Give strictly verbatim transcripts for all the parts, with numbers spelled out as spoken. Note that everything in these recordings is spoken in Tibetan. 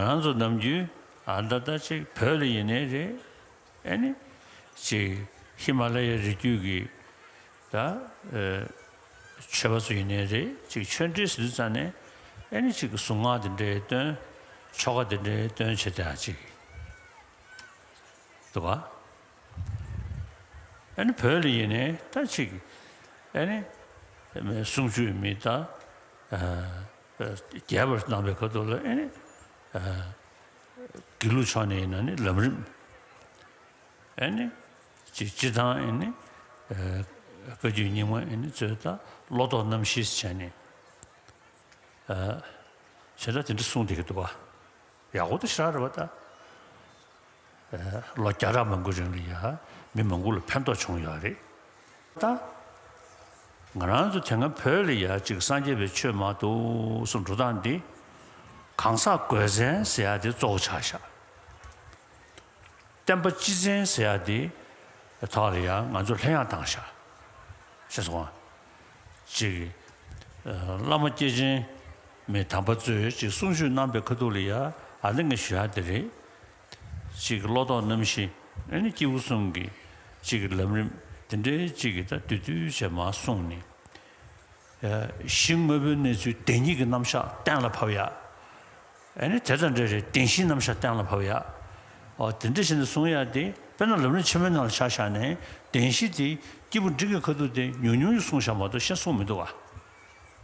ང་རང་ཚོ་ནམ་རྒྱུན་ཨ་ད་ལྟ་ཅིག་བོད་ལ་ཡིན་ནའི་རེད། ཨེ་ནི་ཅིག་ཧི་མ་ལ་ཡའི་རི་རྒྱུད་ཀྱི་ད་ཨེ་ཆོས་པ་ཚོ་ཡིན་ནའི་རེད། ཅིག་ཆོས་འབྲེལ་ཟེར་དུས་ཙང་ནས་ཨེ་ནི་ཅིག་གཟུངས་སྔགས་དེ་འདྲའི་འདོན། ཆོ་ག་དེ་འདྲའི་འདོན་བྱེད་དེ་ཨ་ཅིག་འདུག་ག་ཨ་ནི་བོད་ལ་ཡིན་ནའི་ད་ཅིག་ཨ་ནི་སུམ་ཅུའི་མི་ད་རྒྱས་པར་གནང་བའི་ཁ་ཐུག་ལ་ཨ་ནི་དགེ་ལུགས་ཕྱོགས་ནས་ཡིན་ན་ནི་ལམ་རིམ། ཨ་ནི་ཅིག་སྤྱི་བཏང་ཨ་ནི་བཀའ་བརྒྱུད་རྙིང་མ་ཨ་ནི་ཚོས་ད་བློ་ལྡོག་རྣམ་བཞི་བྱས་ནས་བྱས་ད་དེ་འདྲ་གསུངས་བསྡད་ཀྱི་འདུག་ག་ཡག་པོ་དེ་ཞེ་དྲག་རེད་པ་ད། ལོ་བརྒྱ་ཕྲག་མང་པོའི་རིང་ལ་ཡ་མི་མང་པོ་ལ་ཕན་ཐོགས་བྱུང་ཡོད་རེད། ད་ང་རང་ཚོ་དེ་སྔ་བོད་ལ་ཡ་ཅིག་སངས་རྒྱས་པའི་ཆོས་མ་གཏོགས་སུ་འགྲོ་སྟངས་འདི་གང་ཟག་གོས་བཙན་ཟེར་ཡ་དེ་གཙོ་བོ་ཆགས་ཤག་བསྟན་པ་སྤྱི་བཙན་ཟེར་ཡ་དེ་ཐོག་ལ་ཡ་ང་ཚོ་ལྷན་ཡང་བཏང་ཤག་ཤེས་སོང་ང་། ཅིག་བླ་མ་སྐྱེས་ཆེན་མི་དམ་པ་ཚོས་ཅིག་གསུང་ཆོས་གནང་པའི་ཁ་ཐུག་ལ་ཡ་ཨ་ནི་ངས་ཞུ་ཡ་དེ་རེད། ཅིག་བློ་ལྡོག་རྣམ་བཞི་ཨ་ནི་སྐྱེས་བུ་གསུམ་གྱི་ཅིག་ལམ་རིམ་དེ་འདྲའི་ཅིག་གི་ད་བསྡུས་བསྡུས་བྱས་མར་གསུངས་ནས། གཞི་དངོས་པོའི་གནས་ཚུལ་བདེན་གཉིས་ཀྱི་རྣམ་གཞག་གཏན་ལ་ཕབ་ཡ། ཨ་ནི་དེ་དང་འབྲེལ་བའི་བདེན་བཞིའི་རྣམ་གཞག་གཏན་ལ་ཕབ་ཡ། འོ་དེ་འདྲ་བྱས་ནས་གསུང་ཡ་དེ་དཔེར་ན་ལམ་རིམ་ཆེན་མོའི་ནང་ལ་ཆ་བཞག་ནས་བདེན་བཞི་དེ་སྐྱེས་བུ་འབྲིང་གི་ཁ་ཐུག་དེ་ཉུང་ཉུང་ཞིག་གསུངས་བཞག་མ་གཏོགས་གཞན་གསུངས་མི་འདུག་ག་རེད་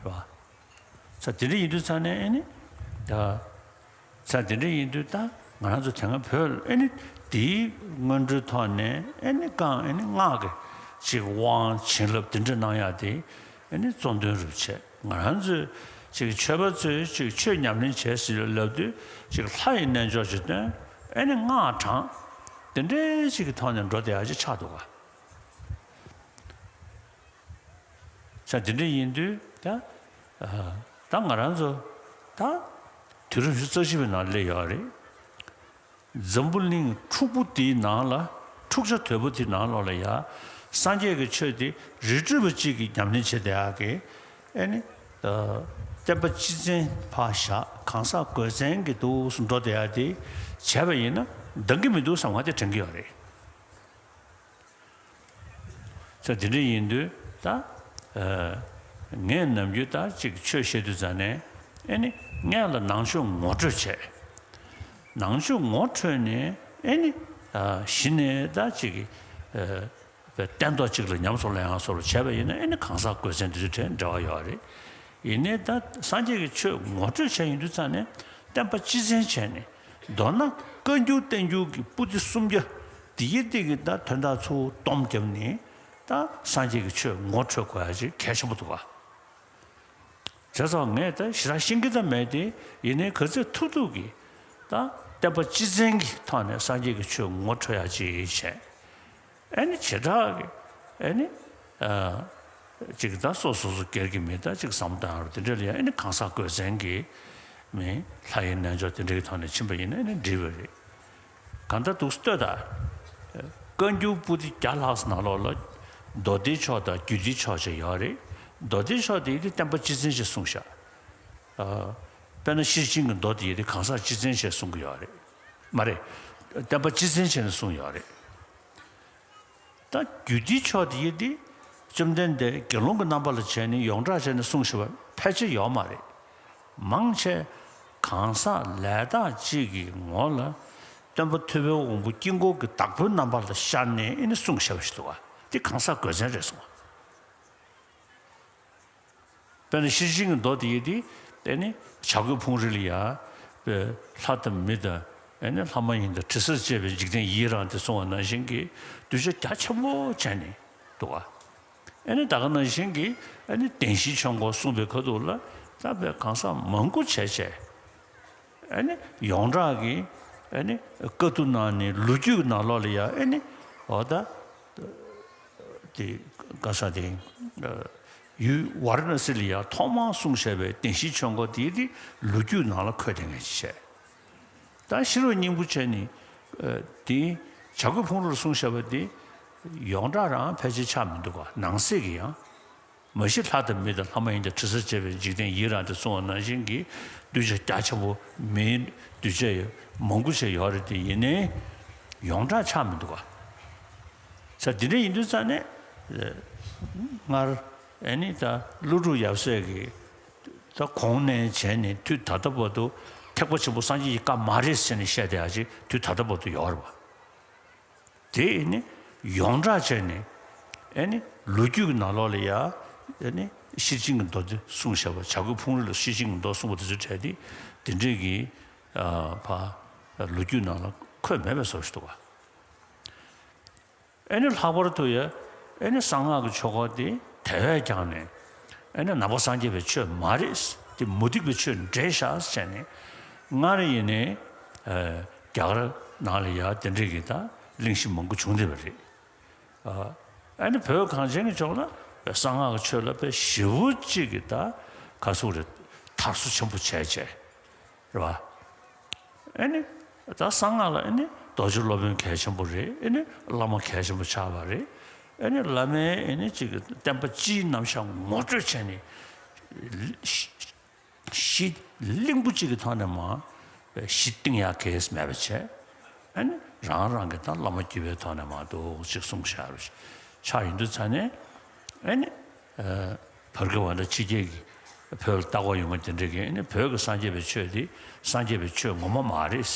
བ། ས་དེ་འདྲ་ཡིན་དུས་ཙང་ནས་ཨ་ནི་ད། ས་དེ་འདྲ་ཡིན་དུས་ད་ང་རང་ཚོ་དེ་སྔ་བོད་ཨ་ནི་དེའི་སྔོན་འགྲོའི་ཐོག་ནས་ཨ་ནི་གང་ཨ་ནི་སྔགས་ཀྱི་ཅིག་དབང་བྱིན་རླབས་དེ་འདྲ་གནང་ཡ་དེ་ཨ་ནི་གཙོ་འདོན་རུ་བྱས། ང་རང་ཚོས་ཅིག་ཆོས་པ་ཚོས་ཅིག་ཆོས་ཉམས་ལེན་བྱས་ཟེར་ལབ་དུས་ཅིག་ལྷ་ཡི་རྣལ་འབྱོར་ཅིག་བཏོན། ཨ་ནི་སྔགས་བགྲང་། དེ་འདྲའི་ཅིག་གི་ཐོག་ནས་འགྲོ་བསྡད་ཡ་ཅིག་ཆགས་འདུག་ག་ས་དེ་འདྲ་ཡིན་དུས་ད་ད་ང་རང་ཚོ་ད་དུས་རབས་ཉི་ཤུ་རྩ་གཅིག་པའི་ནང་སླེབས་ཡོད་རེད། འཛམ་བུ་གླིང་འཁྲུག་པོ་དེའི་ནང་ལ་འཁྲུག་ཆ་དོད་པོ་དེའི་ནང་ལོགས་ལ་ཡ་སངས་རྒྱས་ཀྱི་ཆོས་དེ་རི་ཁྲོད་པ་གཅིག་གིས་ཉམས་ལེན་བྱེད་བསྡད་ཡག་གི་ཨེ་ནི་བསྟན་པ་སྤྱི་བཙན་ཕར་བཞག་གང་ཟག་གོས་བཙན་གྱི་འདུག་སེ་འགྲོ་བསྡད་ཡག་དེ་བྱས་པ་ཡིན་ན་འདང་གི་མི་འདུག་བསམ་ང་དེ་དྲན་གྱི་ཡོད་རེད། ས་དེ་འདྲ་ཡིན་དུས་ད་ངས་ནམ་རྒྱུན་ད་ཅིག་ཆོས་བཤད་དུས་ཙང་ནས་ཨེ་ནི་སྔོན་ལ་ནང་ཆོས་ངོ་སྤྲོད་བྱས། ནང་ཆོས་ངོ་འཕྲོད་ནས་ཨེ་ནི་གཞི་ནས་ད་ཅིག་སྟན་ཐོག་ཅིག་ལ་ཉམས་སུ་ལེན་ཡག་སོགས་ལ་བྱས་པ་ཡིན་ན་ཨེ་ནི་གང་ཟག་གོས་བཙན་དེ་ཚོའི་གྲས་འབྲེལ་བ་ཡོད་རེད། ཡིན་ནའི་ད་སངས་རྒྱས་ཀྱི་ཆོས་ངོ་སྤྲོད་བྱས་ཡིན་དུས་ཙང་ནས་བསྟན་པ་སྤྱི་བཙན་བྱས་ནས་མདོར་ན་བཀའ་འགྱུར་བསྟན་འགྱུར་གྱི་པོ་ཏི་སུམ་བརྒྱ་དེ་ཡི་སྟེང་གི་ད་དོན་དག་ཚུར་སྡོམ་བརྒྱབ་ནས་ད་སངས་རྒྱས་ཀྱི་ཆོས་ངོ་འཕྲོད་དགོས་ཡ་ཅིག་གལ་ཆེན་པོ་འདུག་ག་བྱས་ཙང་ངས་ད་ཞེ་དྲག་ཤེས་ཀྱི་ད་མེད་དེ། ཡིན་ནའི་ག་ཚོད་ཐུབ་ཐུབ་ཀྱིས་ད་བསྟན་པ་སྤྱི་བཙན་གྱི་ཐོག་ནས་སངས་རྒྱས་ཀྱི་ཆོས་ངོ་འཕྲོད་ཡ་ཅིག་བྱས། ཨེ་ནི་བྱེ་བྲག་གི་ཨེ་ནི་ཨ་ཅིག་ད་སོ་སོ་སོ་སྒེར་གྱི་མི་ད་ཅིག་བསམ་བློ་བཏང་རོགས་དེ་འདྲ་ལ་ཡ་ཨེ་ནི་གང་ཟག་གོས་བཙན་གྱི་མི་ལྷ་ཡི་རྣལ་འབྱོར་དེ་འདྲ་གི་ཐོག་ནས་ཕྱིན་པ་ཡིན་ན་ཨེ་ནི་འགྲིག་པ་རེད། གང་ལྟར་འདུག་སེ་ལྟོས་དང་། བཀའ་འགྱུར་པོ་ཏི་བརྒྱ་ལྷག་ཙམ་ནང་ལོགས་ལ་མདོ་སྡེའི་ཕྱོགས་དང་རྒྱུད་སྡེའི་ཕྱོགས་བཅས་ཡོད་རེད། མདོ་སྡེའི་ཕྱོགས་དེ་ཡི་དེ་བསྟན་པ་སྤྱི་བཙན་ཞེས་གསུངས་ཤག་ཨ། དཔེར་ན་ཤེར་ཕྱིན་གྱི་མདོ་དེ་ཡི་དེ་གང་ཟག་སྤྱི་བཙན་ཞེས་གསུང་གི་ཡོད་རེད། མ་རེད། བསྟན་པ་སྤྱི་བཙན་བྱས་ནས་གསུངས་ཡོད་རེད། ད་རྒྱུད་སྡེའི་ཕྱོགས་དེ་ཡི་དེ་བཅོམ་ལྡན་འདས་དགེ་སློང་གི་རྣམ་པ་ལ་བྱས་ནས་ཡོངས་གྲགས་བྱས་ནས་གསུངས་བཞག་པ་ཕལ་ཆེར་ཡོད་མ་རེད། མང་ཆེ་གང་ཟག་ལས་དག་ཅིག་གི་ངོ་ལ་སྟོན་པ་ཐུབ་པའི་དབང་པོ་དཀྱིལ་འཁོར་གྱི་བདག་པོའི་རྣམ་པ་ལ་ཤར་ནས་ཨེ་ནི་གསུངས་བཞག་པ་ཞིག་འདུག་ག་དེ་གང་ཟག་གོས་བཙན་རེད་གསུངས། དཔེར་ན་ཤེར་ཕྱིན་གྱི་མདོ་དེ་ཡི་དེ་ཨེ་ནི་བྱ་རྒོད་ཕུང་རི་ལ་ཡ་ལྷ་དང་མི་དང་ཨེ་ནི་ལྷ་མ་ཡིན་དང་དྲི་ཟར་བཅས་པའི་འཇིག་རྟེན་ཡི་རངས་ཏེ་གསུངས་པ་ནང་བཞིན་གྱི་གདུལ་བྱ་རྒྱ་ཆེན་པོ་བྱས་ནས་འདུག་ག་ཨེ་ནི་ད་ག་ནང་བཞིན་གྱི་ཨེ་ནི་བདེན་བཞིའི་ཆོས་འཁོར་གསུངས་པའི་ཁ་ཐུག་ལ་ད་དཔེ་གང་ཟག་མང་པོ་བྱས་བྱས། ཨེ་ནི་ཡོངས་གྲགས་ཀྱི་ཨེ་ནི་བཀའ་བསྡུ་གནང་ནས་ལོ་རྒྱུས་ཀྱི་ནང་ལོགས་ལ་ཡ་ཨེ་ནི་འོ་ད་དེ་ག་ས་དེ་ཡུལ་ཝཱ་ར་ཎ་སི་ལ་ཡ་ཐོག་མར་གསུངས་བཞག་པའི་བདེན་བཞིའི་ཆོས་འཁོར་དེ་དེ་ལོ་རྒྱུས་ནང་ལ་འཁོད་བསྡད་མཁན་ཞིག་བྱས། ད་ཤེས་རབ་སྙིང་པོ་བྱས་ནི་དེ་བྱ་རྒོད་ཕུང་རི་ལ་གསུངས་བཞག་པ་དེ་ཡོངས་གྲགས་རང་ཕལ་ཆེར་ཆགས་མི་འདུག་ག་ནང་གསེས་ཀྱི་ཡང་། མ་གཞི་ལྷ་དང་མི་དང་ལྷ་མ་ཡིན་དང་དྲི་ཟར་བཅས་པའི་འཇིག་རྟེན་ཡི་རངས་ཏེ་གསུངས་པ་ནང་བཞིན་གྱི་གདུལ་བྱ་རྒྱ་ཆེན་པོ་མིའི་གདུལ་བྱ་ཡང་མང་པོ་ཞིག་ཡོད་རེད་དེ། ཡིན་ནའི་ཡོངས་གྲགས་ཆགས་མི་འདུག་ག་ས་འདི་འདྲ་ཡིན་དུས་ཙང་ནས། ཨ། སྔར་ཨ་ནི་ད་ཀླུ་སྒྲུབ་ཡབ་སྲས་ཀྱིས་ད་གོང་ནས་བྱས་ནས་དུས་ད་ལྟ་བར་དུ་ཐེག་པ་ཆེན་པོ་སངས་རྒྱས་ཀྱི་བཀའ་མ་རེད་ཟེར་ནས་བཤད་བསྡད་ཡག་ཅིག་དུས་ད་ལྟ་བར་དུ་ཡོད་རེད་པ། དེ་ཨ་ནི་ཡོངས་གྲགས་བྱས་ནས། ཨ་ནི་ལོ་རྒྱུས་ཀྱི་ནང་ལོགས་ལ་ཡ། ཨ་ནི་ཤེར་ཕྱིན་གྱི་མདོ་དེ་གསུངས་བཞག་པ། བྱ་རྒོད་ཕུང་རི་ལ་ཤེར་ཕྱིན་གྱི་མདོ་གསུངས་པ་དེ་ཚོའི་གྲས་དེ་དེ་འདྲས་ཀྱི། ཨ། ཕ། ལོ་རྒྱུས་ནང་ལ་འཁོད་མེད་པའི་བཟོ་ཞིག་འདུག་ག་ཨེ་ནི་ལྷག་པར་དུ་ཡ། ཨེ་ནི་གསང་སྔགས་ཀྱི་ཆོས་སྐོར་དེ་དེ་བས་ཀྱང་ནས། ཨེ་ནི་ནང་པ་སངས་རྒྱས་པའི་ཆོས་མ་རེད། དེ་མུ་སྟེགས་པའི་ཆོས་འདྲེས་བཞག་ཟེར་ནས། སྔར་ཡིན་ནའི། ཨ། རྒྱ་གར་ནང་ལ་ཡ་དེ་འདྲས་ཀྱི་ད་གླེང་གཞི་མང་པོ་བྱུང་བསྡད་པ་རེད། ཨ། ཨེ་ནི་བོད་གངས་ཅན་གྱི་ཕྱོགས་ལ་གསང་སྔགས་ཀྱི་ཆོས་ལ་དཔེ་ཞེ་པོ་ཅིག་གི་ད་ག་ཚོད་རེད། དར་སོ་ཆེན་པོ་བྱས་བྱས། རེད་བ། ཨེ་ནི། ད་གསང་སྔགས་ལ་ཨེ་ནི་རྡོ་རྗེ་སློབ་དཔོན་གལ་ཆེན་པོ་རེད། ཨེ་ནི་བླ་མ་གལ་ཆེན་པོ་ཆགས་པ་རེད། ཨེ་ནི་བླ་མའི་ཨེ་ནི་ཅིག་བསྟན་པ་སྤྱིའི་རྣམ་གཞག་ངོ་སྤྲོད་བྱས་ནས། གཞི་གླིང་བུ་གཅིག་གི་ཐོག་ནས་མ་གཞི་བཏིང་ཡག་གེ་སི་མེད་པ་བྱས། ཨེ་ནི་རང་རང་གི་ད་བླ་མ་བརྒྱུད་པའི་ཐོག་ནས་མ་འདུག་ཅིག་གསུངས་བཞག་ཆགས་ཡོང་དུས་ཙང་ནས། ཨེ་ནི། ཨ། བར་གྱི་བར་ལ་ཕྱི་རྒྱལ་གྱི་བོད་ལ་ལྟ་སྐོར་ཡོང་མཁན་དེ་འདྲ་གིས་ཨེ་ནི་བོད་ཀྱི་སངས་རྒྱས་པའི་ཆོས་དེ་སངས་རྒྱས་པའི་ཆོས་ངོ་མ་མ་རེད།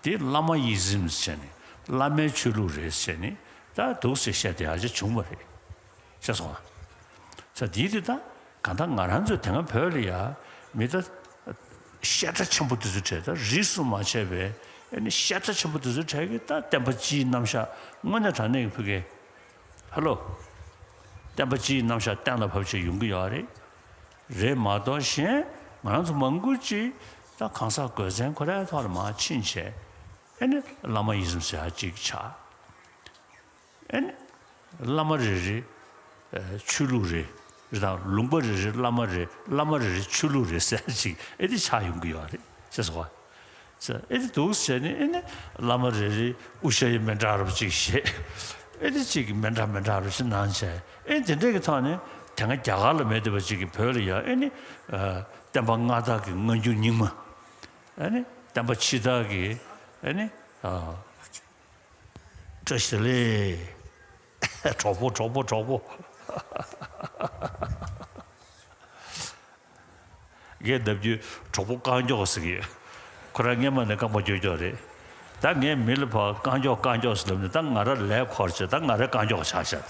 དེ་བླ་མ་ཡི་ཟིམ་ཟེར་ནས་བླ་མའི་ཆོས་ལུགས་རེད་ཟེར་ནས་ད་འདུག་ཟེར་བཤད་དེ་ཡག་ཅིག་བྱུང་བ་རེད། ཤེས་སོང་ང་། ས་དེའི་དུས་ད་གང་ལྟར་ང་རང་ཚོའི་དེ་སྔ་བོད་ལ་ཡ་མི་ད་བཤད་གྲྭ་ཆེན་པོ་དེ་ཚོའི་གྲས། ད་རིས་སུ་མ་ཆད་པའི་ཨེ་ནི་བཤད་གྲྭ་ཆེན་པོ་དེ་ཚོའི་གྲས་ཀྱིས་ད་བསྟན་པ་སྤྱིའི་རྣམ་གཞག་དངོས་གནས་དྲང་གནས་ཀྱི་ཕ་གི། ཧ་ལོ། བསྟན་པ་སྤྱིའི་རྣམ་གཞག་གཏན་ལ་ཕབ་བྱས་ཡོང་གི་ཡོད་རེད། རེད་མ་གཏོགས་གཞན་ང་རང་ཚོ་མང་པོ་ཅིག་ད་གང་ཟག་གོས་ཆེན་ཁོ་རའི་ཐོག་ལ་མར་ཕྱིན་བྱས། ཨེ་ནི་བླ་མ་ཡི་ཟིམ་ཟེར་ཡག་ཅིག་ཆགས། ཨེ་ནི་བླ་མ་རེ་རེ་ཆོས་ལུགས་རེ། རེད་དང་། ལུང་པ་རེ་རེ་བླ་མ་རེ། བླ་མ་རེ་རེ་ཆོས་ལུགས་རེ་ཟེར་ཡག་ཅིག་ཨེ་འདི་ཆགས་ཡོང་གི་ཡོད་རེད། ཤེས་སོང་ང་། ཨེ་འདི་འདུག་ཟེར་ནས་ཨེ་ནི་བླ་མ་རེ་རེ་དབུ་ཞྭ་ཡི་མི་འདྲ་རབ་ཅིག་བཞེས། ཨེ་འདི་གཅིག་གི་མི་འདྲ་མི་འདྲ་རབ་ཅིག་གནང་བྱས། ཨེ་འདི་འདྲ་གི་ཐོག་ནས་དེ་སྔ་རྒྱ་གར་ལ་མེད་བསྡད་པ་ཅིག་གི་བོད་ལ་ཡ་ཨེ་ནི། ཨ། བསྟན་པ་སྔ་དར་གྱི་སྔ་འགྱུར་རྙིང་མ། ཨེ་ནི་བསྟན་པ་ཕྱི་དར་གྱི། ཨེ་ནི། ཨ། བཀྲ་ཤིས་བདེ་ལེགས། གྲོགས་པོ། གྲོགས་པོ། གྲོགས་པོ། ངའི་ནམ་རྒྱུན་གྲོགས་པོ་རྐང་མགྱོགས་ཟེར་གྱི་ཡོད། ཁོ་རང་སྔན་མ་ནས་རྐང་པ་མགྱོགས་མགྱོགས་རེད། ད་ངས་མི་ལ་ཕར་རྐང་མགྱོགས་རྐང་མགྱོགས་ཟེར་ལབ་ནས་ད་ང་རང་ལས་འཁོར་བྱས། ད་ང་རང་རྐང་མགྱོགས་ཆགས་ཤག་ད།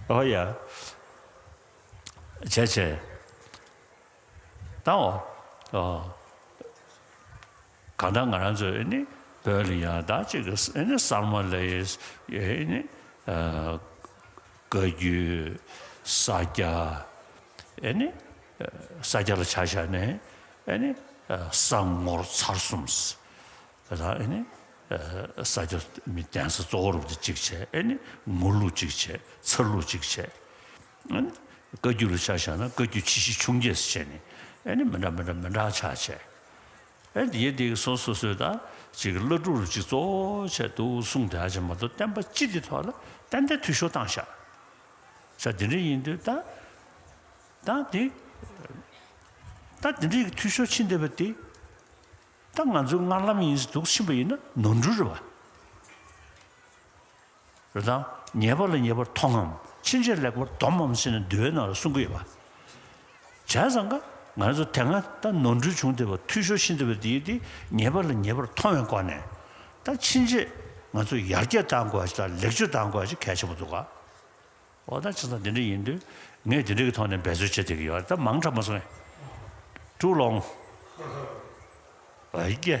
ཨོ་ཡ། བྱས་བྱས། ད་འོ། ཨོ། གང་ལྟར་ང་རང་ཚོ་ཨེ་ནི་བོད་ལ་ཡང་ད་ཅིག་ཨེ་ནི་གསར་མ་ལ་ཡི་ཨེ་ནི། ཨ། བཀའ་བརྒྱུད། ས་སྐྱ། ཨེ་ནི། ཨ། ས་སྐྱ་ལ་ཆ་བཞག་ནས་ཨེ་ནི། ཨ། ས་ངོར་ཚར་གསུམ། ད་ཨེ་ནི། ཨ། ས་སྐྱ་མི་གདན་ས་གཙོ་བོ་རུ་དེ་གཅིག་བྱས། ཨེ་ནི་ངོར་ལུགས་གཅིག་བྱས། ཚར་ལུགས་གཅིག་བྱས། ཨེ་ནི་བཀའ་བརྒྱུད་ལ་ཆ་བཞག་ན་བཀའ་བརྒྱུད་ཆེ་བཞི་ཆུང་བརྒྱད་ཟེར་བྱས་ནས་ཨེ་ནི་མི་འདྲ་མི་འདྲ་མི་འདྲ་ཆགས་བྱས། ཨེ་འདི་ཡེ་འདི་སོ་སོ་སོའི་ད་ཅིག་བླ་སྒྲུབ་རུ་ཅིག་གཙོ་བོ་བྱས་འདུག་གསུངས་བསྡད་ཡག་ཅིག་མ་གཏོགས་བསྟན་པ་སྤྱི་འདི་ཐོག་ལ་ཏན་ཏན་འཐུས་ཤོར་བཏང་ཤག་ས། འདི་འདྲ་ཡིན་དུས་ད། ད་འདི། ད་འདི་འདྲའི་འཐུས་ཤོར་ཕྱིན་བསྡད་པ་འདི། ད་ང་ཚོའི་སྔར་ལམ་ཡིན་ཟེར་འདུག་ཕྱིན་པ་ཡིན་ན་ནོར་འཁྲུལ་རེད་བ། རེད་དང་། ཉེས་པ་ལ་ཉེས་པར་མཐོང་ངམ། ཕྱིན་ཆད་ལེགས་པར་སྡོམ་མམ་ཟེར་ནས་འདུལ་བའི་ནང་ལ་གསུང་གི་ཡོད་པ། བྱས་ཙང་ཀ་ང་ཚོ་དེ་སྔ་ད་ནོར་འཁྲུལ་བྱུང་བསྡད་པ། འཐུས་ཤོར་ཕྱིན་བསྡད་པ་འདི་དེ་ཉེས་པ་ལ་ཉེས་པར་མཐོང་བའི་སྒོ་ནས། ད་ཕྱིན་ཆད་ང་ཚོ་ཡར་རྒྱས་གཏང་དགོས་ཡ་ཅིག་དང་ལེགས་བཅོས་གཏང་དགོས་ཡ་ཅིག་གལ་ཆེན་པོ་འདུག་ག་འོ་ད་བྱས་ཙང་འདི་འདྲ་ཡིན་དུས་ངས་འདི་འདྲ་གི་ཐོག་ནས་འབད་རྩོལ་བྱེད་བསྡད་ཀྱི་ཡོད་རེད། ད་མང་དྲགས་མ་སོང་ངས། ཀྲུའུ་ལོང་། ཨ་ཡེ།